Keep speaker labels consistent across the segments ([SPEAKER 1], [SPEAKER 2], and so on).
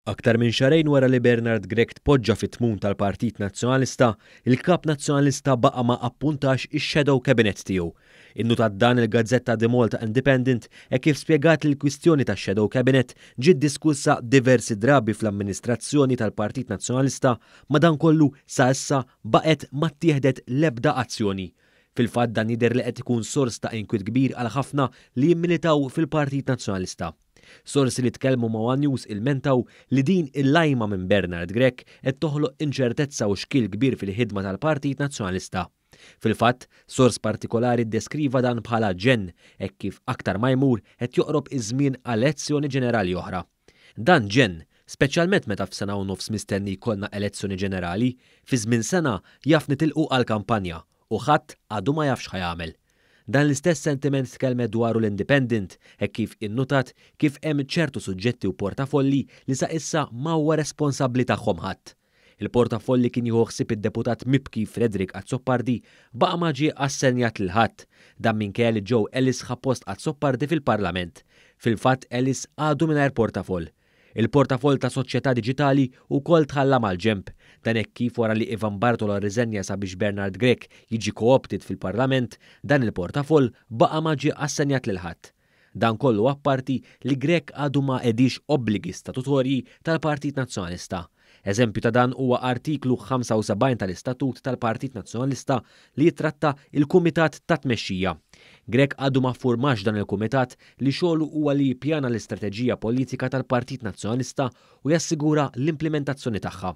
[SPEAKER 1] Aktar minn xahrejn wara li Bernard Grech tpoġġa fit-tmun tal-Partit Nazzjonalista, il-Kap Nazzjonalista baqa' ma appuntax ix-shadow cabinet tiegħu. Innutat dan il-gazzetta The Malta Independent hekk kif spjegat li l-kwistjoni tax-shadow cabinet ġiet diskussa diversi drabi fl-amministrazzjoni tal-Partit Nazzjonalista madankollu sa issa baqgħet ma ttieħdet l-ebda azzjoni. Fil-fatt dan jidher li qed ikun sors ta' inkwiet kbir għal ħafna li jimmilitaw fil-Partit Nazzjonalista. Sorsi li tkellmu ma' one News ilmentaw li din il-lajma minn Bernard Grech qed toħloq inċertezza u xkiel kbir fil-ħidma tal-Partit Nazzjonalista. Fil-fatt, sors partikolari ddeskriva dan bħala ġenn hekk kif aktar ma jmur qed joqrob iż-żmien għal elezzjoni ġenerali oħra. Dan ġenn, speċjalment meta f'sena u nofs mistenni jkollna elezzjoni ġenerali, fi żmien sena jaf nitilqu għall-kampanja u ħadd għadu ma jaf x'ħa jagħmel. Dan l-istess sentiment tkellmet dwaru l-Independent hekk kif innutat kif hemm ċertu suġġetti u portafolli li sa issa ma huwa responsabbli tagħhom ħadd. Il-portafoll li kien jieħu ħsieb id-deputat mibki Frederick Azzopardi baqa' ma ġie assenjat lil ħadd. Dan minkejja li Joe Ellis ħa post Azzopardi fil-Parlament. Fil-fatt Ellis għadu mingħajr portafoll. Il-portafoll ta' Soċjetà Diġitali wkoll tħalla mal-ġenb. Dan hekk kif wara li Ivan Bartolo rriżenja sabiex Bernard Grech jiġi co-opted fil-Parlament, dan il-portafoll baqa' ma ġie assenjat lil ħadd. Dan kollu apparti li Grech għadu ma qediex obbligi statutorji tal-Partit Nazzjonalista. Eżempju ta' dan huwa artiklu 75 tal-Istatut tal-Partit Nazzjonalista li jittratta il-Kumitat ta' Tmexxija. Grech għadu ma ffurmax dan il-kumitat li xogħlu huwa li jippjana l-istrateġija politika tal-Partit Nazzjonalista u jassigura l-implimentazzjoni tagħha.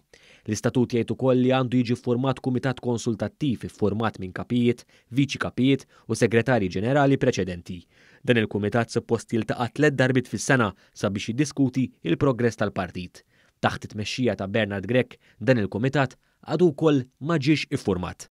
[SPEAKER 1] L-istatut jgħid ukoll li għandu jiġi ffurmat kumitat konsultattiv iffurmat minn kapijiet, viċi kapijiet u segretarji ġenerali preċedenti. Dan il-kumitat suppost jiltaqa' tlett darbiet fis-sena sabiex jiddiskuti il-progress tal-partit. Taħt it-tmexxija ta' Bernard Grech, dan il-kumitat għadu wkoll ma ġiex iffurmat.